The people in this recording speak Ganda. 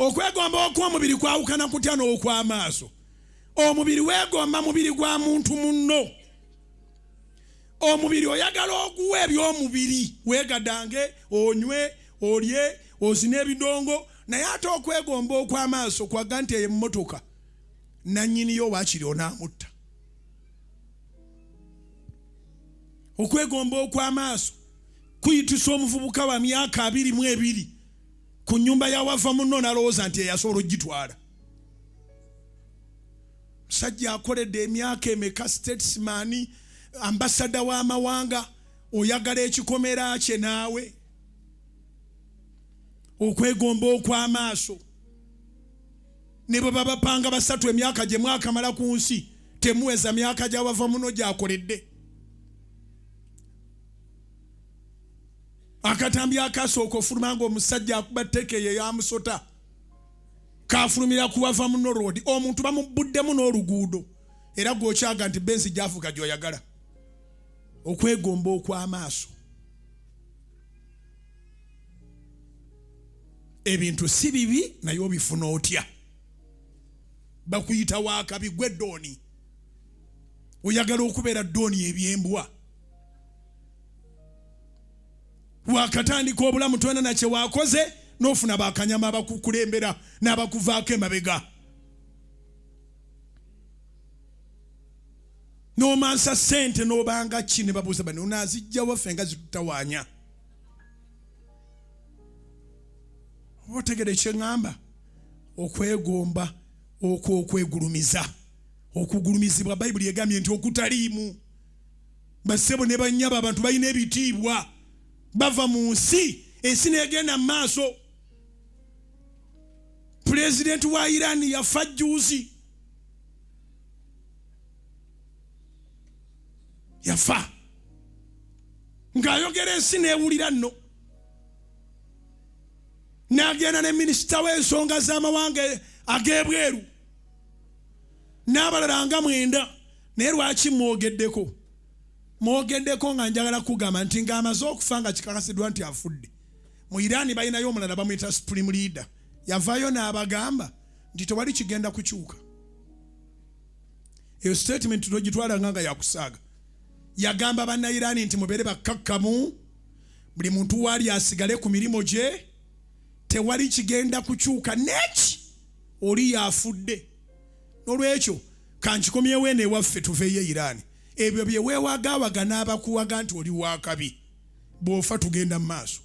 Okwegomba okw'omubiri kwawukana kutya n'okw'amaaso? Omubiri weegomba mubiri gwa muntu munno. Omubiri oyagala oguwa eby'omubiri, weegadange, onywe, olye, ozine ebidongo, naye ate okwegomba okw'amaaso kwaga nti eyo emmotoka nannyiniyo waakiri onaamutta. Okwegomba okw'amaaso kuyitisa omuvubuka wa myaka 22 ku nnyumba ya wava munno n'alowooza nti eyasobola okugitwala. Musajja akoledde emyaka emeka statesman, ambasada w'amawanga, oyagala ekikomera kye naawe. Okwegomba okw'amaaso. Ne bwe babapanga basatu emyaka gye mwakamala ku nsi temuweza myaka gya wava muno gy'akoledde. Akatambi akasooka ofuluma ng'omusajja akuba tteke ye yamusota kafulumira ku wava muno road, omuntu bamubuddemu n'oluguudo era gw'okyaga nti benzi gy'avuga gy'oyagala. Okwegomba okw'amaaso. Ebintu si bibi naye obifuna otya? Bakuyita wakabi gwe dooni, oyagala okubeera dooni ebyembwa. Wakatandika obulamu tolina na kye wakoze n'ofuna bakanyama abakukulembera n'abakuvaako emabega, n'omansa ssente n'obanga ki ne babuuza bano onaazijja waffe nga zitutawaanya. Oba otegere kye ŋŋamba? Okwegomba okw'okwegulumiza, okugulumizibwa Bayibuli egambye nti okutaliimu. Bassebo ne bannyabo, abantu balina ebitiibwa, bava mu nsi, ensi n'egenda mu maaso. Pulezidenti wa Iran yafa jjuuzi, yafa ng'ayogera ensi n'ewulira nno, n'agenda ne minisita w'ensonga z'amawanga ag'ebweru n'abalala nga 9. Naye lwaki mwogeddeko? Mwogeddeko nga njagala kugamba nti ng'amaze okufa nga kikakasiddwa nti afudde, mu Iran balinayo omulala bamuyita supreme leader, yavaayo n'abagamba nti tewali kigenda kukyuka. Eyo statement togitwalanga nga yakusaaga. Yagamba banna Iran nti mubeere bakkakkamu, buli muntu waali asigale ku mirimu gye, tewali kigenda kukyuka neki oli yafudde. N'olwekyo kankikomyewo eno ewaffe tuveeyo e Iran. Ebyo bye weewagaawaga n'abakuwaga nti oli wakabi, bw'ofa tugenda mu maaso.